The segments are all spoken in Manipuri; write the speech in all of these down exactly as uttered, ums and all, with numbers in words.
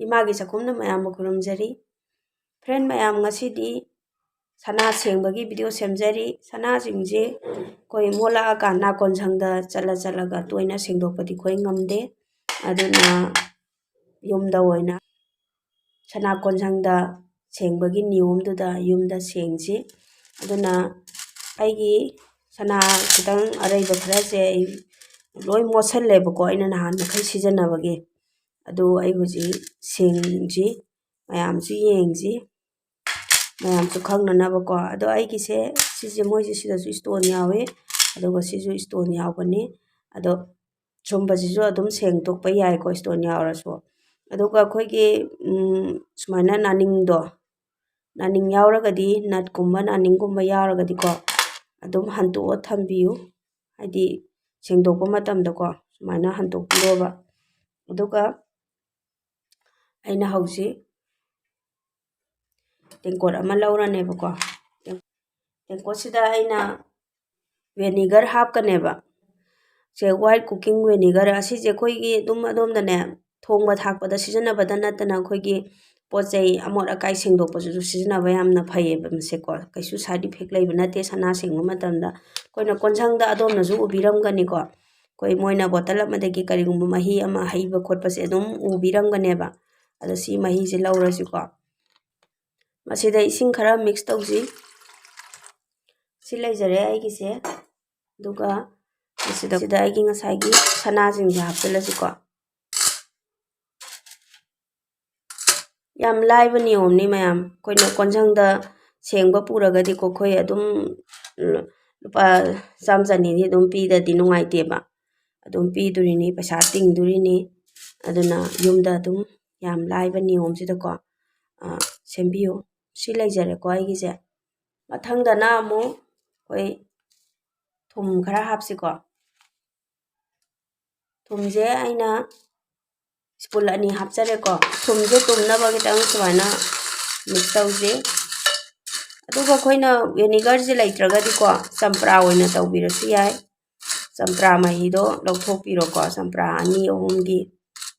ꯏꯃꯥꯒꯤ ꯆꯥꯛꯈꯨꯝꯅ ꯃꯌꯥꯝꯕꯨ ꯈꯨꯔꯨꯝꯖꯔꯤ꯫ Friend ꯃꯌꯥꯝ, ꯉꯁꯤꯗꯤ ꯁꯅꯥ ꯁꯦꯡꯕꯒꯤ video ꯁꯦꯝꯖꯔꯤ꯫ ꯁꯅꯥꯁꯤꯡꯁꯦ ꯑꯩꯈꯣꯏ ꯃꯣꯠꯂꯛꯑꯀꯥꯟꯗ ꯀꯣꯟꯁꯪꯗ ꯆꯠꯂ ꯆꯠꯂꯒ ꯇꯣꯏꯅ ꯁꯦꯡꯗꯣꯛꯄꯗꯤ ꯑꯩꯈꯣꯏ ꯉꯝꯗꯦ꯫ ꯑꯗꯨꯅ ꯌꯨꯝꯗ ꯑꯣꯏꯅ ꯁꯅꯥ ꯀꯣꯟꯁꯪꯗ ꯁꯦꯡꯕꯒꯤ ꯅꯤꯌꯣꯝꯗꯨꯗ ꯌꯨꯝꯗ ꯁꯦꯡꯁꯤ꯫ ꯑꯗꯨꯅ ꯑꯩꯒꯤ ꯁꯅꯥ ꯈꯤꯇꯪ ꯑꯔꯩꯕ ꯈꯔꯁꯦ ꯑꯩ ꯂꯣꯏ ꯃꯣꯠꯁꯜꯂꯦꯕꯀꯣ, ꯑꯩꯅ ꯅꯍꯥꯟ ꯃꯈꯩ ꯁꯤꯖꯤꯟꯅꯕꯒꯤ꯫ ꯑꯗꯨ ꯑꯩ ꯍꯧꯖꯤꯛ ꯁꯦꯡꯁꯤ, ꯃꯌꯥꯝꯁꯨ ꯌꯦꯡꯁꯤ, ꯃꯌꯥꯝꯁꯨ ꯈꯪꯅꯅꯕꯀꯣ꯫ ꯑꯗꯣ ꯑꯩꯒꯤꯁꯦ ꯁꯤꯁꯦ, ꯃꯣꯏꯁꯦ ꯁꯤꯗꯁꯨ stone ꯌꯥꯎꯋꯤ, ꯑꯗꯨꯒ ꯁꯤꯁꯨ stone ꯌꯥꯎꯕꯅꯤ꯫ ꯑꯗꯣ ꯁꯨꯝꯕꯁꯤꯁꯨ ꯑꯗꯨꯝ ꯁꯦꯡꯗꯣꯛꯄ ꯌꯥꯏꯀꯣ, stone ꯌꯥꯎꯔꯁꯨ꯫ ꯑꯗꯨꯒ ꯑꯩꯈꯣꯏꯒꯤ, ꯎꯝ, ꯁꯨꯃꯥꯏꯅ ꯅꯥꯅꯤꯡꯗꯣ, ꯅꯥꯅꯤꯡ ꯌꯥꯎꯔꯒꯗꯤ, nut ꯀꯨꯝꯕ ꯅꯥꯅꯤꯡꯒꯨꯝꯕ ꯌꯥꯎꯔꯒꯗꯤꯀꯣ, ꯑꯗꯨꯝ ꯍꯟꯇꯣꯛꯑ ꯊꯝꯕꯤꯌꯨ꯫ ꯍꯥꯏꯗꯤ ꯁꯦꯡꯗꯣꯛꯄ ꯃꯇꯝꯗꯀꯣ ꯁꯨꯃꯥꯏꯅ ꯍꯟꯇꯣꯛꯄꯤꯔꯣꯕ꯫ ꯑꯗꯨꯒ ꯑꯩꯅ ꯍꯧꯖꯤꯛ ꯇꯦꯡꯀꯣꯠ ꯑꯃ ꯂꯧꯔꯅꯦꯕꯀꯣ꯫ ꯇꯦꯡꯀꯣꯠꯁꯤꯗ ꯑꯩꯅ vinegar ꯍꯥꯞꯀꯅꯦꯕ꯫ ꯁꯦ, white cooking vinegar ꯑꯁꯤꯁꯦ ꯑꯩꯈꯣꯏꯒꯤ ꯑꯗꯨꯝ ꯑꯗꯣꯝꯗꯅꯦ, ꯊꯣꯡꯕ ꯊꯥꯛꯄꯗ ꯁꯤꯖꯤꯟꯅꯕꯗ ꯅꯠꯇꯅ ꯑꯩꯈꯣꯏꯒꯤ ꯄꯣꯠ ꯆꯩ ꯑꯃꯣꯠ ꯑꯀꯥꯏ ꯁꯦꯡꯗꯣꯛꯄꯁꯤꯁꯨ ꯁꯤꯖꯤꯟꯅꯕ ꯌꯥꯝꯅ ꯐꯩꯌꯦꯕ ꯃꯁꯦꯀꯣ꯫ ꯀꯩꯁꯨ side effect ꯂꯩꯕ ꯅꯠꯇꯦ ꯁꯅꯥ ꯁꯦꯡꯕ ꯃꯇꯝꯗ꯫ ꯑꯩꯈꯣꯏꯅ ꯀꯣꯟꯁꯪꯗ ꯑꯗꯣꯝꯅꯁꯨ ꯎꯕꯤꯔꯝꯒꯅꯤꯀꯣ꯫ ꯑꯩꯈꯣꯏ ꯃꯣꯏꯅ bottle ꯑꯃꯗꯒꯤ ꯀꯔꯤꯒꯨꯝꯕ ꯃꯍꯤ ꯑꯃ ꯍꯩꯕ ꯈꯣꯠꯄꯁꯦ ꯑꯗꯨꯝ ꯎꯕꯤꯔꯝꯒꯅꯦꯕ꯫ ꯑꯗꯣ ꯁꯤ ꯃꯍꯤꯁꯦ ꯂꯧꯔꯁꯤꯀꯣ꯫ ꯃꯁꯤꯗ ꯏꯁꯤꯡ ꯈꯔ mix ꯇꯧꯁꯤ꯫ ꯁꯤ ꯂꯩꯖꯔꯦ ꯑꯩꯒꯤꯁꯦ꯫ ꯑꯗꯨꯒ ꯃꯁꯤꯗ, ꯁꯤꯗ ꯑꯩꯒꯤ ꯉꯁꯥꯏꯒꯤ ꯁꯅꯥꯁꯤꯡꯁꯦ ꯍꯥꯞꯆꯤꯜꯂꯁꯤꯀꯣ꯫ ꯌꯥꯝ ꯂꯥꯏꯕ ꯅꯤꯌꯣꯝꯅꯤ ꯃꯌꯥꯝ꯫ ꯑꯩꯈꯣꯏꯅ ꯀꯣꯟꯁꯪꯗ ꯁꯦꯡꯕ ꯄꯨꯔꯒꯗꯤꯀꯣ, ꯑꯩꯈꯣꯏ ꯑꯗꯨꯝ ꯂꯨꯄꯥ ꯆꯥꯝꯃ ꯆꯅꯤꯗꯤ ꯑꯗꯨꯝ ꯄꯤꯗꯗꯤ ꯅꯨꯡꯉꯥꯏꯇꯦꯕ꯫ ꯑꯗꯨꯝ ꯄꯤꯗꯣꯔꯤꯅꯤ, ꯄꯩꯁꯥ ꯇꯤꯡꯗꯣꯔꯤꯅꯤ꯫ ꯑꯗꯨꯅ ꯌꯨꯝꯗ ꯑꯗꯨꯝ ꯌꯥꯝ ꯂꯥꯏꯕ ꯅꯤꯌꯣꯝꯁꯤꯗꯀꯣ, ꯑ, ꯁꯦꯝꯕꯤꯌꯨ꯫ ꯁꯤ ꯂꯩꯖꯔꯦꯀꯣ ꯑꯩꯒꯤꯁꯦ꯫ ꯃꯊꯪꯗꯅ ꯑꯃꯨꯛ ꯑꯩꯈꯣꯏ ꯊꯨꯝ ꯈꯔ ꯍꯥꯞꯁꯤꯀꯣ꯫ ꯊꯨꯝꯁꯦ ꯑꯩꯅ spoon ꯑꯅꯤ ꯍꯥꯞꯆꯔꯦꯀꯣ꯫ ꯊꯨꯝꯁꯦ ꯇꯨꯝꯅꯕ ꯈꯤꯇꯪ ꯁꯨꯃꯥꯏꯅ mix ꯇꯧꯁꯤ꯫ ꯑꯗꯨꯒ ꯑꯩꯈꯣꯏꯅ vinegar ꯁꯦ ꯂꯩꯇ꯭ꯔꯒꯗꯤꯀꯣ, ꯆꯝꯄ꯭ꯔꯥ ꯑꯣꯏꯅ ꯇꯧꯕꯤꯔꯁꯨ ꯌꯥꯏ꯫ ꯆꯝꯄ꯭ꯔꯥ ꯃꯍꯤꯗꯣ ꯂꯧꯊꯣꯛꯄꯤꯔꯣꯀꯣ, ꯆꯝꯄ꯭ꯔꯥ ꯑꯅꯤ ꯑꯍꯨꯝꯒꯤ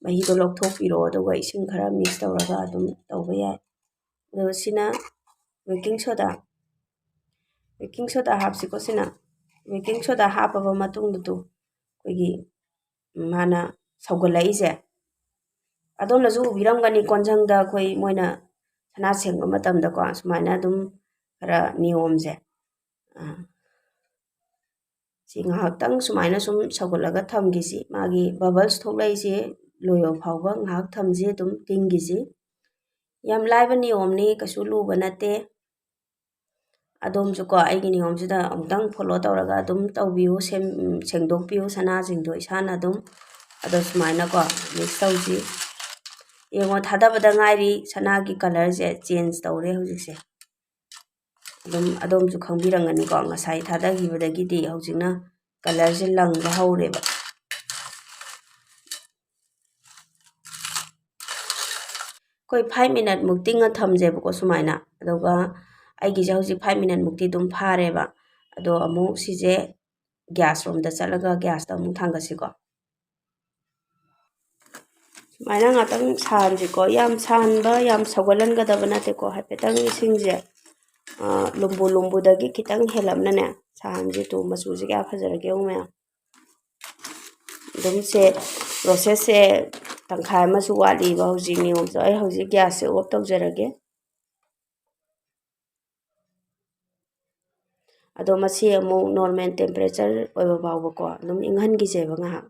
ꯃꯍꯤꯗꯣ ꯂꯧꯊꯣꯛꯄꯤꯔꯣ, ꯑꯗꯨꯒ ꯏꯁꯤꯡ ꯈꯔ mix ꯇꯧꯔꯒ ꯑꯗꯨꯝ ꯇꯧꯕ ꯌꯥꯏ꯫ ꯑꯗꯨꯒ ꯁꯤꯅ baking soda, baking soda ꯍꯥꯞꯁꯤꯀꯣ꯫ ꯁꯤꯅ baking soda ꯍꯥꯞꯄꯕ ꯃꯇꯨꯡꯗꯗꯣ ꯑꯩꯈꯣꯏꯒꯤ ꯃꯥꯅ ꯁꯧꯒꯠꯂꯛꯏꯁꯦ꯫ ꯑꯗꯣꯝꯅꯁꯨ ꯎꯕꯤꯔꯝꯒꯅꯤ, ꯀꯣꯟꯖꯪꯗ ꯑꯩꯈꯣꯏ ꯃꯣꯏꯅ ꯁꯅꯥ ꯁꯦꯡꯕ ꯃꯇꯝꯗꯀꯣ ꯁꯨꯃꯥꯏꯅ ꯑꯗꯨꯝ ꯈꯔ ꯅꯤꯌꯣꯝꯁꯦ, ꯑꯥ, ꯁꯤ ꯉꯥꯏꯍꯥꯛꯇꯪ ꯁꯨꯃꯥꯏꯅ ꯁꯨꯝ ꯁꯧꯒꯠꯂꯒ ꯊꯝꯈꯤꯁꯤ꯫ ꯃꯥꯒꯤ bubbles ꯊꯣꯛꯂꯛꯏꯁꯦ ꯂꯣꯏꯕ ꯐꯥꯎꯕ ꯉꯥꯏꯍꯥꯛ ꯊꯝꯁꯤ, ꯑꯗꯨꯝ ꯇꯤꯡꯈꯤꯁꯤ꯫ ꯌꯥꯝ ꯂꯥꯏꯕ ꯅꯤꯌꯣꯝꯅꯤ, ꯀꯩꯁꯨ ꯂꯨꯕ ꯅꯠꯇꯦ꯫ ꯑꯗꯣꯝꯁꯨꯀꯣ ꯑꯩꯒꯤ ꯅꯤꯌꯣꯝꯁꯤꯗ ꯑꯃꯨꯛꯇꯪ follow ꯇꯧꯔꯒ ꯑꯗꯨꯝ ꯇꯧꯕꯤꯌꯨ, ꯁꯦꯝ-, ꯁꯦꯡꯗꯣꯛꯄꯤꯌꯨ ꯁꯅꯥꯁꯤꯡꯗꯣ ꯏꯁꯥꯅ ꯑꯗꯨꯝ꯫ ꯑꯗꯣ ꯁꯨꯃꯥꯏꯅꯀꯣ mix ꯇꯧꯁꯤ꯫ ꯌꯦꯡꯉꯣ, ꯊꯥꯗꯕꯗ ꯉꯥꯏꯔꯤ, ꯁꯅꯥꯒꯤ colourꯁꯦ change ꯇꯧꯔꯦ ꯍꯧꯖꯤꯛꯁꯦ꯫ ꯑꯗꯨꯝ ꯑꯗꯣꯝꯁꯨ ꯈꯪꯕꯤꯔꯝꯒꯅꯤꯀꯣ, ꯉꯁꯥꯏ ꯊꯥꯗꯈꯤꯕꯗꯒꯤꯗꯤ ꯍꯧꯖꯤꯛꯅ colourꯁꯦ ꯂꯪꯕ ꯍꯧꯔꯦꯕ꯫ ꯑꯩꯈꯣꯏ five minute ꯃꯨꯛ ꯇꯤꯡꯉ ꯊꯝꯁꯦꯕꯀꯣ ꯁꯨꯃꯥꯏꯅ꯫ ꯑꯗꯨꯒ ꯑꯩꯒꯤꯁꯦ ꯍꯧꯖꯤꯛ five minute ꯃꯨꯛꯇꯤ ꯑꯗꯨꯝ ꯐꯥꯔꯦꯕ꯫ ꯑꯗꯣ ꯑꯃꯨꯛ ꯁꯤꯁꯦ gas ꯔꯣꯝꯗ ꯆꯠꯂꯒ gasꯇ ꯑꯃꯨꯛ ꯊꯥꯡꯒꯠꯁꯤꯀꯣ꯫ ꯁꯨꯃꯥꯏꯅ ꯉꯥꯛꯇꯪ ꯁꯥꯍꯟꯁꯤꯀꯣ꯫ ꯌꯥꯝ ꯁꯥꯍꯟꯕ, ꯌꯥꯝ ꯁꯧꯒꯠꯍꯟꯒꯗꯕ ꯅꯠꯇꯦꯀꯣ꯫ ꯍꯥꯏꯐꯦꯠꯇꯪ ꯏꯁꯤꯡꯁꯦ, ꯑ, ꯂꯨꯝꯕꯨ ꯂꯨꯝꯕꯨꯗꯒꯤ ꯈꯤꯇꯪ ꯍꯦꯜꯂꯞꯅꯅꯦ ꯁꯥꯍꯟꯁꯤ꯫ ꯇꯨ, ꯃꯆꯨꯁꯦ ꯀꯌꯥ ꯐꯖꯔꯒꯦ ꯌꯦꯡꯉꯨ ꯃꯌꯥꯝ꯫ ꯑꯗꯨꯝ ꯁꯦ, processꯁꯦ ꯇꯪꯈꯥꯏ ꯑꯃꯁꯨ ꯋꯥꯠꯂꯤꯕ ꯍꯧꯖꯤꯛ ꯅꯤꯌꯣꯝꯁꯦ꯫ ꯑꯩ ꯍꯧꯖꯤꯛ gasꯁꯦ off ꯇꯧꯖꯔꯒꯦ꯫ ꯑꯗꯣ ꯃꯁꯤ ꯑꯃꯨꯛ normal temperature ꯑꯣꯏꯕ ꯐꯥꯎꯕꯀꯣ ꯑꯗꯨꯝ ꯏꯪꯍꯟꯈꯤꯁꯦꯕ ꯉꯥꯏꯍꯥꯛ꯫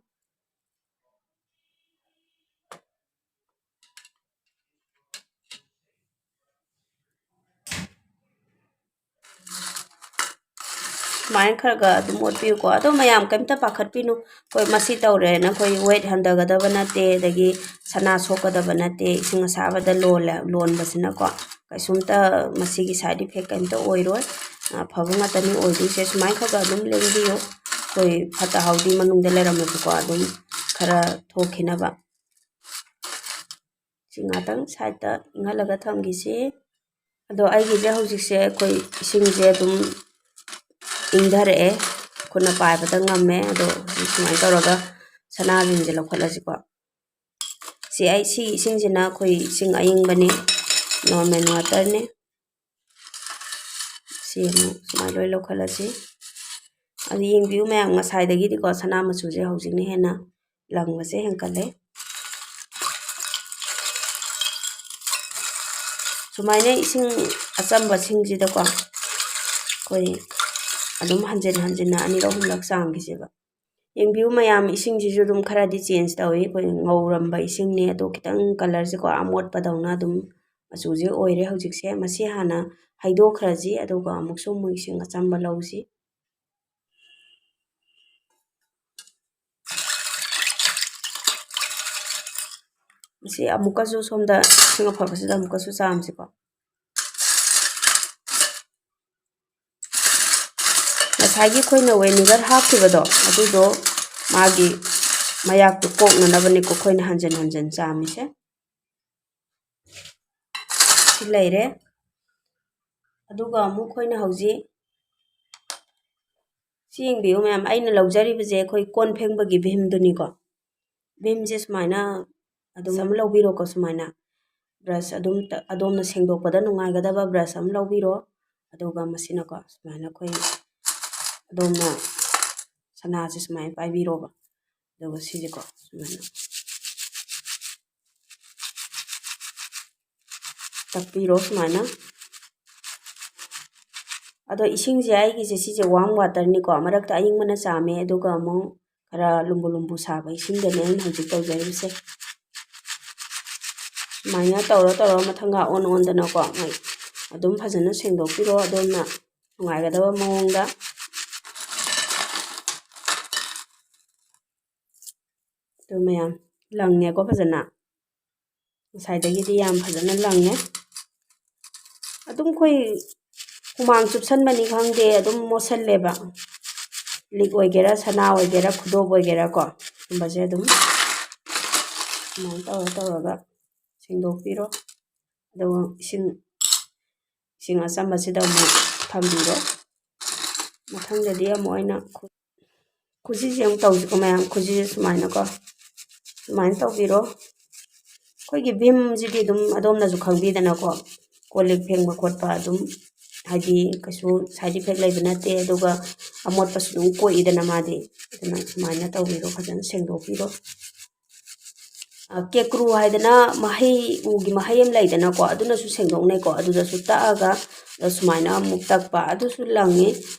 ꯁꯨꯃꯥꯏꯅ ꯈꯔ ꯈꯔ ꯑꯗꯨꯝ ꯑꯣꯠꯄꯤꯌꯨꯀꯣ꯫ ꯑꯗꯣ ꯃꯌꯥꯝ ꯀꯩꯝꯇ ꯄꯥꯈꯠꯄꯤꯅꯨ꯫ ꯑꯩꯈꯣꯏ ꯃꯁꯤ ꯇꯧꯔꯦꯅ ꯑꯩꯈꯣꯏ weight ꯍꯟꯊꯒꯗꯕ ꯅꯠꯇꯦ, ꯑꯗꯒꯤ ꯁꯅꯥ ꯁꯣꯛꯀꯗꯕ ꯅꯠꯇꯦ ꯏꯁꯤꯡ ꯑꯁꯥꯕꯗ ꯂꯣꯜꯂꯦ, ꯂꯣꯟꯕꯁꯤꯅꯀꯣ꯫ ꯀꯩꯁꯨꯝꯇ ꯃꯁꯤꯒꯤ side effect ꯀꯩꯝꯇ ꯑꯣꯏꯔꯣꯏ꯫ ꯑꯐꯕ ꯉꯥꯛꯇꯅꯤ ꯑꯣꯏꯗꯣꯏꯁꯦ꯫ ꯁꯨꯃꯥꯏꯅ ꯈꯔ ꯈꯔ ꯑꯗꯨꯝ ꯂꯦꯡꯕꯤꯌꯨ꯫ ꯑꯩꯈꯣꯏ ꯐꯠꯇ ꯍꯥꯎꯗꯤ ꯃꯅꯨꯡꯗ ꯂꯩꯔꯝꯃꯁꯨꯀꯣ ꯑꯗꯨꯝ ꯈꯔ ꯊꯣꯛꯈꯤꯅꯕ꯫ ꯁꯤ ꯉꯥꯛꯇꯪ sideꯇ ꯏꯪꯍꯜꯂꯒ ꯊꯝꯈꯤꯁꯤ꯫ ꯑꯗꯣ ꯑꯩꯒꯤꯁꯦ ꯍꯧꯖꯤꯛꯁꯦ ꯑꯩꯈꯣꯏ ꯏꯁꯤꯡꯁꯦ ꯑꯗꯨꯝ ꯏꯪꯊꯔꯛꯑꯦ, ꯈꯨꯠꯅ ꯄꯥꯏꯕꯗ ꯉꯝꯃꯦ꯫ ꯑꯗꯣ ꯍꯧꯖꯤꯛ ꯁꯨꯃꯥꯏꯅ ꯇꯧꯔꯒ ꯁꯅꯥꯁꯤꯡꯁꯦ ꯂꯧꯈꯠꯂꯁꯤꯀꯣ꯫ ꯁꯤ ꯑꯩ, ꯁꯤ ꯏꯁꯤꯡꯁꯤꯅ ꯑꯩꯈꯣꯏ ꯏꯁꯤꯡ ꯑꯏꯪꯕꯅꯤ, normal waterꯅꯤ꯫ ꯁꯤ ꯑꯃꯨꯛ ꯁꯨꯃꯥꯏꯅ ꯂꯣꯏ ꯂꯧꯈꯠꯂꯁꯤ꯫ ꯑꯗꯨ ꯌꯦꯡꯕꯤꯌꯨ ꯃꯌꯥꯝ, ꯉꯁꯥꯏꯗꯒꯤꯗꯤꯀꯣ ꯁꯅꯥ ꯃꯆꯨꯁꯦ ꯍꯧꯖꯤꯛꯅ ꯍꯦꯟꯅ ꯂꯪꯕꯁꯦ ꯍꯦꯟꯀꯠꯂꯦ꯫ ꯁꯨꯃꯥꯏꯅ ꯏꯁꯤꯡ ꯑꯆꯝꯕꯁꯤꯡꯁꯤꯗꯀꯣ ꯑꯩꯈꯣꯏ ꯑꯗꯨꯝ ꯍꯟꯖꯤꯟ ꯍꯟꯖꯤꯟꯅ ꯑꯅꯤꯔꯛ ꯑꯍꯨꯝꯂꯛ ꯆꯥꯝꯈꯤꯁꯦꯕ꯫ ꯌꯦꯡꯕꯤꯌꯨ ꯃꯌꯥꯝ, ꯏꯁꯤꯡꯁꯤꯁꯨ ꯑꯗꯨꯝ ꯈꯔꯗꯤ change ꯇꯧꯏ꯫ ꯑꯩꯈꯣꯏ ꯉꯧꯔꯝꯕ ꯏꯁꯤꯡꯅꯦ, ꯑꯗꯣ ꯈꯤꯇꯪ colourꯁꯦꯀꯣ ꯑꯃꯣꯠꯄꯗꯧꯅ ꯑꯗꯨꯝ ꯃꯆꯨꯁꯦ ꯑꯣꯏꯔꯦ ꯍꯧꯖꯤꯛꯁꯦ꯫ ꯃꯁꯤ ꯍꯥꯟꯅ ꯍꯩꯗꯣꯛꯈ꯭ꯔꯁꯤ, ꯑꯗꯨꯒ ꯑꯃꯨꯛꯁꯨ ꯑꯃꯨꯛ ꯏꯁꯤꯡ ꯑꯆꯝꯕ ꯂꯧꯁꯤ꯫ ꯃꯁꯤ ꯑꯃꯨꯛꯀꯁꯨ ꯁꯣꯝꯗ ꯏꯁꯤꯡ ꯑꯐꯕꯁꯤꯗ ꯑꯃꯨꯛꯀꯁꯨ ꯆꯥꯝꯁꯤꯀꯣ꯫ ꯉꯁꯥꯏꯒꯤ ꯑꯩꯈꯣꯏꯅ vinegar ꯍꯥꯞꯈꯤꯕꯗꯣ, ꯑꯗꯨꯗꯣ ꯃꯥꯒꯤ ꯃꯌꯥꯛꯇꯨ ꯀꯣꯛꯅꯅꯕꯅꯤꯀꯣ ꯑꯩꯈꯣꯏꯅ ꯍꯟꯖꯤꯟ ꯍꯟꯖꯤꯟ ꯆꯥꯝꯃꯤꯁꯦ꯫ ꯁꯤ ꯂꯩꯔꯦ꯫ ꯑꯗꯨꯒ ꯑꯃꯨꯛ ꯑꯩꯈꯣꯏꯅ ꯍꯧꯖꯤꯛ ꯁꯤ ꯌꯦꯡꯕꯤꯌꯨ ꯃꯌꯥꯝ, ꯑꯩꯅ ꯂꯧꯖꯔꯤꯕꯁꯦ ꯑꯩꯈꯣꯏ ꯀꯣꯟ ꯐꯦꯡꯕꯒꯤ ꯚꯤꯝꯗꯨꯅꯤꯀꯣ꯫ ꯚꯤꯝꯁꯦ ꯁꯨꯃꯥꯏꯅ ꯑꯗꯨꯝ ꯑꯃ ꯂꯧꯕꯤꯔꯣꯀꯣ, ꯁꯨꯃꯥꯏꯅ brush ꯑꯗꯨꯝ ꯇ-, ꯑꯗꯣꯝꯅ ꯁꯦꯡꯗꯣꯛꯄꯗ ꯅꯨꯡꯉꯥꯏꯒꯗꯕ brush ꯑꯃ ꯂꯧꯕꯤꯔꯣ꯫ ꯑꯗꯨꯒ ꯃꯁꯤꯅꯀꯣ ꯁꯨꯃꯥꯏꯅ ꯑꯩꯈꯣꯏ ꯑꯗꯣꯝꯅ ꯁꯅꯥꯁꯦ ꯁꯨꯃꯥꯏꯅ ꯄꯥꯏꯕꯤꯔꯣꯕ꯫ ꯑꯗꯨꯒ ꯁꯤꯁꯦꯀꯣ ꯁꯨꯃꯥꯏꯅ ꯇꯛꯄꯤꯔꯣ ꯁꯨꯃꯥꯏꯅ꯫ ꯑꯗꯣ ꯏꯁꯤꯡꯁꯦ ꯑꯩꯒꯤꯁꯦ ꯁꯤꯁꯦ warm waterꯅꯤꯀꯣ, ꯃꯔꯛꯇ ꯑꯏꯪꯕꯅ ꯆꯥꯝꯃꯦ, ꯑꯗꯨꯒ ꯑꯃꯨꯛ ꯈꯔ ꯂꯨꯝꯕꯨ ꯂꯨꯝꯕꯨ ꯁꯥꯕ ꯏꯁꯤꯡꯗꯅꯦ ꯑꯩꯅ ꯍꯧꯖꯤꯛ ꯇꯧꯖꯔꯤꯕꯁꯦ꯫ ꯁꯨꯃꯥꯏꯅ ꯇꯧꯔ ꯇꯧꯔ ꯃꯊꯪꯒ ꯑꯣꯟ ꯑꯣꯟꯗꯅꯀꯣ, ꯃꯩ ꯑꯗꯨꯝ ꯐꯖꯅ ꯁꯦꯡꯗꯣꯛꯄꯤꯔꯣ ꯑꯗꯣꯝꯅ ꯅꯨꯡꯉꯥꯏꯒꯗꯕ ꯃꯑꯣꯡꯗ꯫ ꯑꯗꯨ ꯃꯌꯥꯝ ꯂꯪꯉꯦꯀꯣ ꯐꯖꯅ꯫ ꯉꯁꯥꯏꯗꯒꯤꯗꯤ ꯌꯥꯝ ꯐꯖꯅ ꯂꯪꯉꯦ꯫ ꯑꯗꯨꯝ ꯑꯩꯈꯣꯏ ꯍꯨꯃꯥꯡ ꯆꯨꯞꯁꯟꯕꯅꯤ ꯈꯪꯗꯦ, ꯑꯗꯨꯝ ꯃꯣꯠꯁꯜꯂꯦꯕ꯫ ꯂꯤꯛ ꯑꯣꯏꯒꯦꯔꯥ, ꯁꯅꯥ ꯑꯣꯏꯒꯦꯔꯥ, ꯈꯨꯗꯣꯞ ꯑꯣꯏꯒꯦꯔꯥꯀꯣ, ꯁꯨꯝꯕꯁꯦ ꯑꯗꯨꯝ ꯁꯨꯃꯥꯏꯅ ꯇꯧꯔ ꯇꯧꯔꯒ ꯁꯦꯡꯗꯣꯛꯄꯤꯔꯣ꯫ ꯑꯗꯨꯒ ꯏꯁꯤꯡ, ꯏꯁꯤꯡ ꯑꯆꯝꯕꯁꯤꯗ ꯑꯃꯨꯛ ꯊꯝꯕꯤꯔꯣ꯫ ꯃꯊꯪꯗꯗꯤ ꯑꯃꯨꯛ ꯑꯩꯅ ꯈꯨ-, ꯈꯨꯖꯤꯁꯦ ꯑꯃꯨꯛ ꯇꯧꯁꯤꯀꯣ ꯃꯌꯥꯝ, ꯈꯨꯖꯤꯁꯦ ꯁꯨꯃꯥꯏꯅꯀꯣ, ꯁꯨꯃꯥꯏꯅ ꯇꯧꯕꯤꯔꯣ꯫ ꯑꯩꯈꯣꯏꯒꯤ ꯚꯤꯝꯁꯤꯗꯤ ꯑꯗꯨꯝ ꯑꯗꯣꯝꯅꯁꯨ ꯈꯪꯕꯤꯗꯅꯀꯣ, ꯀꯣꯜ ꯂꯤꯛ ꯐꯦꯡꯕ ꯈꯣꯠꯄ ꯑꯗꯨꯝ, ꯍꯥꯏꯗꯤ, ꯀꯩꯁꯨ side effect ꯂꯩꯕ ꯅꯠꯇꯦ, ꯑꯗꯨꯒ ꯑꯃꯣꯠꯄꯁꯨ ꯑꯗꯨꯝ ꯀꯣꯛꯏꯗꯅ ꯃꯥꯗꯤ, ꯑꯗꯨꯅ ꯁꯨꯃꯥꯏꯅ ꯇꯧꯕꯤꯔꯣ, ꯐꯖꯅ ꯁꯦꯡꯗꯣꯛꯄꯤꯔꯣ꯫ ꯑ, ꯀꯦꯀ꯭ꯔꯨ ꯍꯥꯏꯗꯅ ꯃꯍꯩ, ꯎꯒꯤ ꯃꯍꯩ ꯑꯃ ꯂꯩꯗꯅꯀꯣ, ꯑꯗꯨꯅꯁꯨ ꯁꯦꯡꯗꯣꯛꯅꯩꯀꯣ, ꯑꯗꯨꯗꯁꯨ ꯇꯛꯑꯒ ꯁꯨꯃꯥꯏꯅ ꯑꯃꯨꯛ ꯇꯛꯄ, ꯑꯗꯨꯁꯨ ꯂꯪꯉꯤ꯫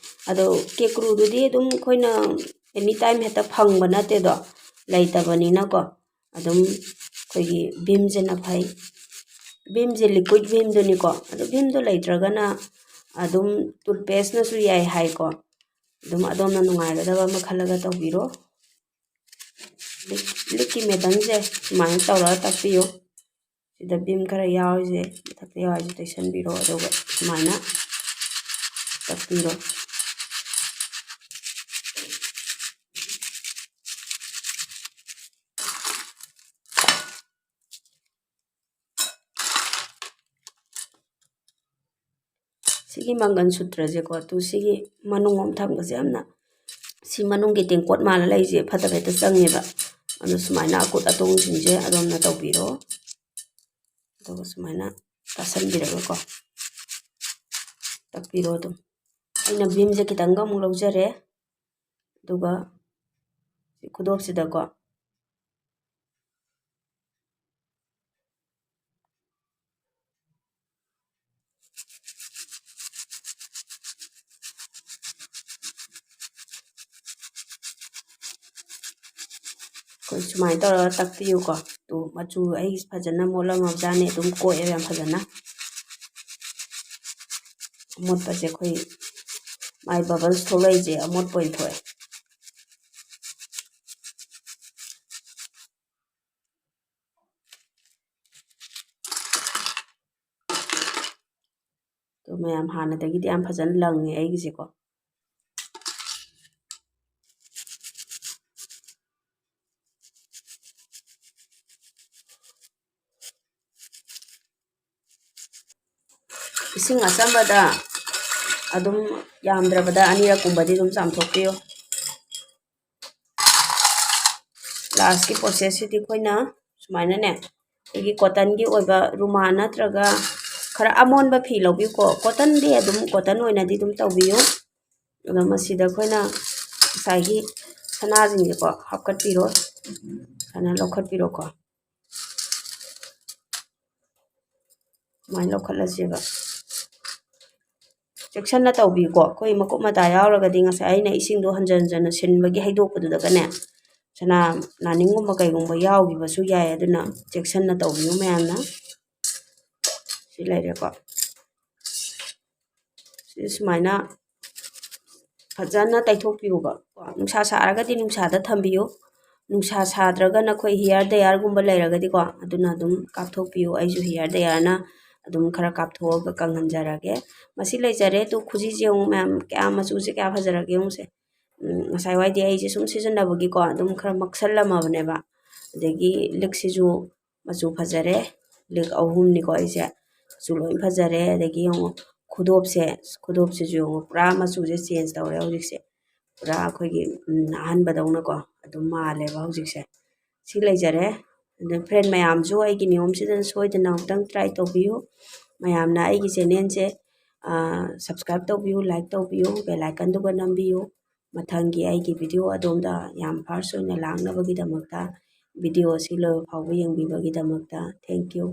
ꯑꯗꯣ ꯀꯦꯀ꯭ꯔꯨꯗꯨꯗꯤ ꯑꯗꯨꯝ ꯑꯩꯈꯣꯏꯅ any time ꯍꯦꯛꯇ ꯐꯪꯕ ꯅꯠꯇꯦꯗꯣ, ꯂꯩꯇꯕꯅꯤꯅꯀꯣ, ꯑꯗꯨꯝ ꯑꯩꯈꯣꯏꯒꯤ ꯚꯤꯝꯁꯤꯅ ꯐꯩ꯫ ꯚꯤꯝꯁꯦ liquid ꯚꯤꯝꯗꯨꯅꯤꯀꯣ, ꯑꯗꯣ ꯚꯤꯝꯗꯣ ꯂꯩꯇ꯭ꯔꯒꯅ ꯑꯗꯨꯝ toothpasteꯅꯁꯨ ꯌꯥꯏ ꯍꯥꯏꯀꯣ꯫ ꯑꯗꯨꯝ ꯑꯗꯣꯝꯅ ꯅꯨꯡꯉꯥꯏꯒꯗꯕ ꯑꯃ ꯈꯜꯂꯒ ꯇꯧꯕꯤꯔꯣ꯫ ꯂꯤꯛ-, ꯂꯤꯛꯀꯤ ꯃꯦꯗꯜꯁꯦ ꯁꯨꯃꯥꯏꯅ ꯇꯧꯔꯒ ꯇꯛꯄꯤꯌꯨ꯫ ꯁꯤꯗ ꯚꯤꯝ ꯈꯔ ꯌꯥꯎꯔꯤꯁꯦ, ꯃꯊꯛꯇ ꯌꯥꯎꯔꯤꯁꯦ ꯇꯩꯁꯟꯕꯤꯔꯣ, ꯑꯗꯨꯒ ꯁꯨꯃꯥꯏꯅ ꯇꯛꯄꯤꯔꯣ꯫ ꯁꯤꯒꯤ ꯃꯪꯒꯟ ꯁꯨꯇ꯭ꯔꯁꯦꯀꯣ, ꯇꯨ ꯁꯤꯒꯤ ꯃꯅꯨꯡ ꯑꯃ ꯊꯝꯕꯁꯦ ꯌꯥꯝꯅ, ꯁꯤ ꯃꯅꯨꯡꯒꯤ ꯇꯦꯡꯀꯣꯠ ꯃꯥꯜꯂ ꯂꯩꯁꯦ ꯐꯠꯇꯕ ꯍꯦꯛꯇ ꯆꯪꯉꯦꯕ꯫ ꯑꯗꯨ ꯁꯨꯃꯥꯏꯅ ꯑꯀꯨꯠ ꯑꯇꯣꯡꯁꯤꯡꯁꯦ ꯑꯗꯣꯝꯅ ꯇꯧꯕꯤꯔꯣ꯫ ꯑꯗꯨꯒ ꯁꯨꯃꯥꯏꯅ ꯇꯥꯁꯟꯕꯤꯔꯒꯀꯣ ꯇꯛꯄꯤꯔꯣ ꯑꯗꯨꯝ꯫ ꯑꯩꯅ ꯚꯤꯝꯁꯦ ꯈꯤꯇꯪꯒ ꯑꯃꯨꯛ ꯂꯧꯖꯔꯦ꯫ ꯑꯗꯨꯒ ꯁꯤ ꯈꯨꯗꯣꯞꯁꯤꯗꯀꯣ ꯑꯩꯈꯣꯏ ꯁꯨꯃꯥꯏꯅ ꯇꯧꯔꯒ ꯇꯛꯄꯤꯌꯨꯀꯣ꯫ ꯇꯨ ꯃꯆꯨ ꯑꯩ ꯐꯖꯅ ꯃꯣꯠꯂꯝꯃꯕꯖꯥꯠꯅꯤ, ꯑꯗꯨꯝ ꯀꯣꯛꯑꯦ ꯌꯥꯝ ꯐꯖꯅ꯫ ꯑꯃꯣꯠꯄꯁꯦ ꯑꯩꯈꯣꯏ ꯃꯥꯏ bubbles ꯊꯣꯛꯂꯛꯏꯁꯦ ꯑꯃꯣꯠꯄ ꯑꯣꯏꯅ ꯊꯣꯛꯑꯦ꯫ ꯑꯗꯣ ꯃꯌꯥꯝ ꯍꯥꯟꯅꯗꯒꯤꯗꯤ ꯌꯥꯝ ꯐꯖꯅ ꯂꯪꯉꯦ ꯑꯩꯒꯤꯁꯦꯀꯣ꯫ ꯏꯁꯤꯡ ꯑꯆꯝꯕꯗ ꯑꯗꯨꯝ ꯌꯥꯝꯗ꯭ꯔꯕꯗ ꯑꯅꯤꯔꯛꯀꯨꯝꯕꯗꯤ ꯑꯗꯨꯝ ꯆꯥꯝꯊꯣꯛꯄꯤꯌꯨ꯫ Lastꯀꯤ processꯁꯤꯗꯤ ꯑꯩꯈꯣꯏꯅ ꯁꯨꯃꯥꯏꯅꯅꯦ, ꯑꯩꯈꯣꯏꯒꯤ cottonꯒꯤ ꯑꯣꯏꯕ ꯔꯨꯃꯥꯜ ꯅꯠꯇ꯭ꯔꯒ ꯈꯔ ꯑꯃꯣꯟꯕ ꯐꯤ ꯂꯧꯕꯤꯌꯨꯀꯣ꯫ Cottonꯗꯤ ꯑꯗꯨꯝ cotton ꯑꯣꯏꯅꯗꯤ ꯑꯗꯨꯝ ꯇꯧꯕꯤꯌꯨ꯫ ꯑꯗꯣ ꯃꯁꯤꯗ ꯑꯩꯈꯣꯏꯅ ꯉꯁꯥꯏꯒꯤ ꯁꯅꯥꯁꯤꯡꯁꯦꯀꯣ ꯍꯥꯞꯀꯠꯄꯤꯔꯣ, ꯁꯨꯃꯥꯏꯅ ꯂꯧꯈꯠꯄꯤꯔꯣꯀꯣ꯫ ꯁꯨꯃꯥꯏꯅ ꯂꯧꯈꯠꯂꯁꯦꯕ꯫ ꯆꯦꯛꯁꯤꯟꯅ ꯇꯧꯕꯤꯌꯨꯀꯣ꯫ ꯑꯩꯈꯣꯏ ꯃꯀꯨꯞ ꯃꯇꯥ ꯌꯥꯎꯔꯒꯗꯤ ꯉꯁꯥꯏ ꯑꯩꯅ ꯏꯁꯤꯡꯗꯣ ꯍꯟꯖꯟ ꯍꯟꯖꯟꯅ ꯁꯤꯟꯕꯒꯤ ꯍꯩꯗꯣꯛꯄꯗꯨꯗꯒꯅꯦ, ꯁꯅꯥ ꯅꯥꯅꯤꯡꯒꯨꯝꯕ ꯀꯩꯒꯨꯝꯕ ꯌꯥꯎꯈꯤꯕꯁꯨ ꯌꯥꯏ꯫ ꯑꯗꯨꯅ ꯆꯦꯛꯁꯤꯟꯅ ꯇꯧꯕꯤꯌꯨ ꯃꯌꯥꯝꯅ꯫ ꯁꯤ ꯂꯩꯔꯦꯀꯣ꯫ ꯁꯤ ꯁꯨꯃꯥꯏꯅ ꯐꯖꯅ ꯇꯩꯊꯣꯛꯄꯤꯌꯨꯕ꯫ ꯀꯣ, ꯅꯨꯡꯁꯥ ꯁꯥꯔꯒꯗꯤ ꯅꯨꯡꯁꯥꯗ ꯊꯝꯕꯤꯌꯨ꯫ ꯅꯨꯡꯁꯥ ꯁꯥꯗ꯭ꯔꯒ ꯅꯈꯣꯏ hair dryerꯒꯨꯝꯕ ꯂꯩꯔꯒꯗꯤꯀꯣ, ꯑꯗꯨꯅ ꯑꯗꯨꯝ ꯀꯥꯞꯊꯣꯛꯄꯤꯌꯨ꯫ ꯑꯩꯁꯨ hair dryerꯅ ꯑꯗꯨꯝ ꯈꯔ ꯀꯥꯞꯊꯣꯛꯑꯒ ꯀꯪꯍꯟꯖꯔꯒꯦ꯫ ꯃꯁꯤ ꯂꯩꯖꯔꯦ꯫ ꯇꯨ ꯈꯨꯖꯤꯁꯦ ꯌꯦꯡꯉꯨ ꯃꯌꯥꯝ, ꯀꯌꯥ ꯃꯆꯨꯁꯦ ꯀꯌꯥ ꯐꯖꯔꯒꯦ ꯌꯦꯡꯉꯨꯁꯦ꯫ ꯎꯝ, ꯉꯁꯥꯏ ꯋꯥꯏꯗꯤ ꯑꯩꯁꯦ ꯁꯨꯝ ꯁꯤꯖꯤꯟꯅꯕꯒꯤꯀꯣ ꯑꯗꯨꯝ ꯈꯔ ꯃꯛꯁꯜꯂꯝꯃꯕꯅꯦꯕ꯫ ꯑꯗꯒꯤ ꯂꯤꯛꯁꯤꯁꯨ ꯃꯆꯨ ꯐꯖꯔꯦ꯫ ꯂꯤꯛ ꯑꯍꯨꯝꯅꯤꯀꯣ ꯑꯩꯁꯦ꯫ ꯃꯆꯨ ꯂꯣꯏ ꯐꯖꯔꯦ꯫ ꯑꯗꯒꯤ ꯌꯦꯡꯉꯣ ꯈꯨꯗꯣꯞꯁꯦ, ꯈꯨꯗꯣꯞꯁꯤꯁꯨ ꯌꯦꯡꯉꯣ ꯄꯨꯔꯥ ꯃꯆꯨꯁꯦ change ꯇꯧꯔꯦ ꯍꯧꯖꯤꯛꯁꯦ꯫ ꯄꯨꯔꯥ ꯑꯩꯈꯣꯏꯒꯤ, ꯎꯝ, ꯑꯍꯟꯕꯗꯧꯅꯀꯣ ꯑꯗꯨꯝ ꯃꯥꯜꯂꯦꯕ ꯍꯧꯖꯤꯛꯁꯦ꯫ ꯁꯤ ꯂꯩꯖꯔꯦ꯫ ꯑꯗꯨ friend ꯃꯌꯥꯝꯁꯨ ꯑꯩꯒꯤ ꯅꯤꯌꯣꯝꯁꯤꯗ ꯁꯣꯏꯗꯅ ꯑꯃꯨꯛꯇꯪ try ꯇꯧꯕꯤꯌꯨ꯫ ꯃꯌꯥꯝꯅ ꯑꯩꯒꯤ channelꯁꯦ, ꯑ, subscribe ꯇꯧꯕꯤꯌꯨ, like ꯇꯧꯕꯤꯌꯨ, bell iconꯗꯨꯒ ꯅꯝꯕꯤꯌꯨ꯫ ꯃꯊꯪꯒꯤ ꯑꯩꯒꯤ video ꯑꯗꯣꯝꯗ ꯌꯥꯝ fast ꯑꯣꯏꯅ ꯂꯥꯛꯅꯕꯒꯤꯗꯃꯛꯇ, video ꯑꯁꯤ ꯂꯣꯏꯕ ꯐꯥꯎꯕ ꯌꯦꯡꯕꯤꯕꯒꯤꯗꯃꯛꯇ thank you꯫